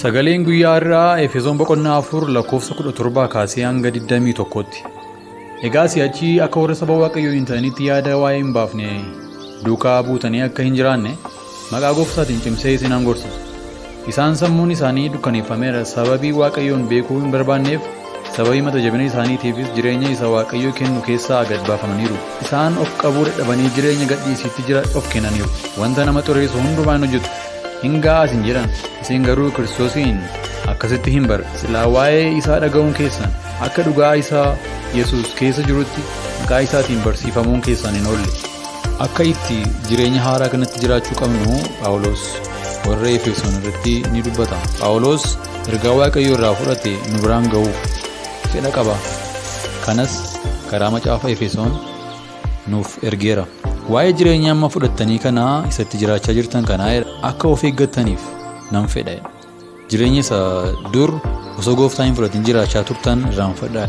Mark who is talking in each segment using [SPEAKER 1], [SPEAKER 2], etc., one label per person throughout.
[SPEAKER 1] Sagaleen guyyaa har'aa Efesoon boqonnaa 4 lakkoofsa 17 kaasee hanga 21tti. Egaa si'achi akka warra saba Waaqayyoo hin ta'initti yaada waa'ee hin baafne duukaa buutanii akka hin jiraanne maqaa Gooftaatiin cimsee isinan gorsa. Isaan sammuun isaanii dukkaneeffameera, sababii Waaqayyoon beekuu hin barbaanneef, sababii mata jabina isaaniitiifis jireenya isa Waaqayyo kennu keessaa gad baafamaniiru. Isaan of qabuu dadhabanii jireenya gadhiisiitti jira of kennaniiru. Wanta nama xureessu hundumaa in hojjetu. Hin ga'aas hin jedhan. Isin garuu Kiristoosiin akkasitti hin barre. Silaa waa'ee isaa dhaga'uun keessan akka dhugaa isaa Yesuus keessa jirutti maqaa isaatiin barsiifamuun keessan hin oolle. Akka itti jireenya haaraa kanatti jiraachuu qabnu Phaawulos warra Efesoon irratti ni dubbata. Phaawulos ergaa Waaqayyoo irraa fudhate nu biraan ga'uuf fedha qaba. Kanas karaa macaafa Efesoon nuuf ergeera. Waa'ee jireenya amma fudhattanii kanaa isatti jiraachaa jirtan kanaa akka of eeggattaniif nan fedha. Jireenya isa dur osoo gooftaa hin fudhatin jiraachaa turtan irraanfadhaa.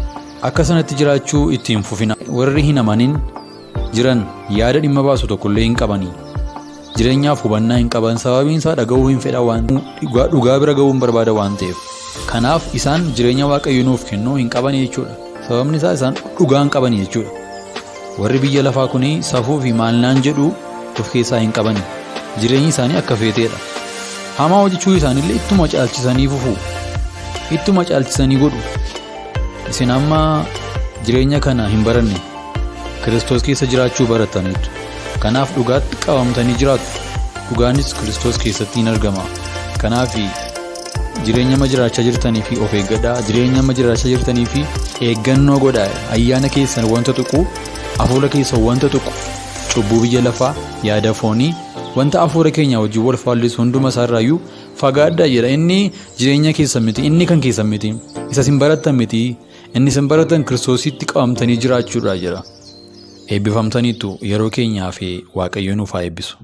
[SPEAKER 1] Akka sanatti jiraachuu itti hin fufina. Warri hin amanin jiran yaada dhimma baasu tokkollee hin qabanii. Jireenyaaf hubannaa hin qaban, sababiin isaa dhaga'uu hin fedhan waan dhugaa bira ga'uu hin barbaada waan ta'eef. Kanaaf isaan jireenya Waaqayyo nuuf kennu hin qaban jechuudha. Sababni isaa isaan dhugaa hin qaban jechuudha. Warri biyya lafaa kun safuu fi maalnaan jedhu of keessaa hin qabani. Jireenyi isaanii akka feeteedha. Hamaa hojjechuu isaaniillee ittuma caalchisanii fufu. Ittuma caalchisanii godhu. Isin amma jireenya kana hin baranne. Kiristoos keessa jiraachuu barattaniittu. Kanaaf dhugaatti qabamtanii jiraattu. Dhugaanis Kiristoos keessatti hin argama. Kanaaf jireenya amma jiraachaa jirtanii fi of eeggadhaa. Jireenya amma jiraachaa jirtanii fi eeggannoo godhaa. Ayyaana keessan wanta tuqu, hafuura keessan wanta tuqu, cubbuu biyya lafaa, yaada foonii, wanta hafuura keenya wajjin wal faallisu hunduma isaarraayyuu fagaadhaa jedha. Inni jireenya keessan miti, inni kan keessan miti, isa isin barattan miti, inni isin barattan Kiristoositti qabamtanii jiraachuudha jedha. Eebbifamtaniittu yeroo keenyaa fi Waaqayyo nuuf haa eebbisu.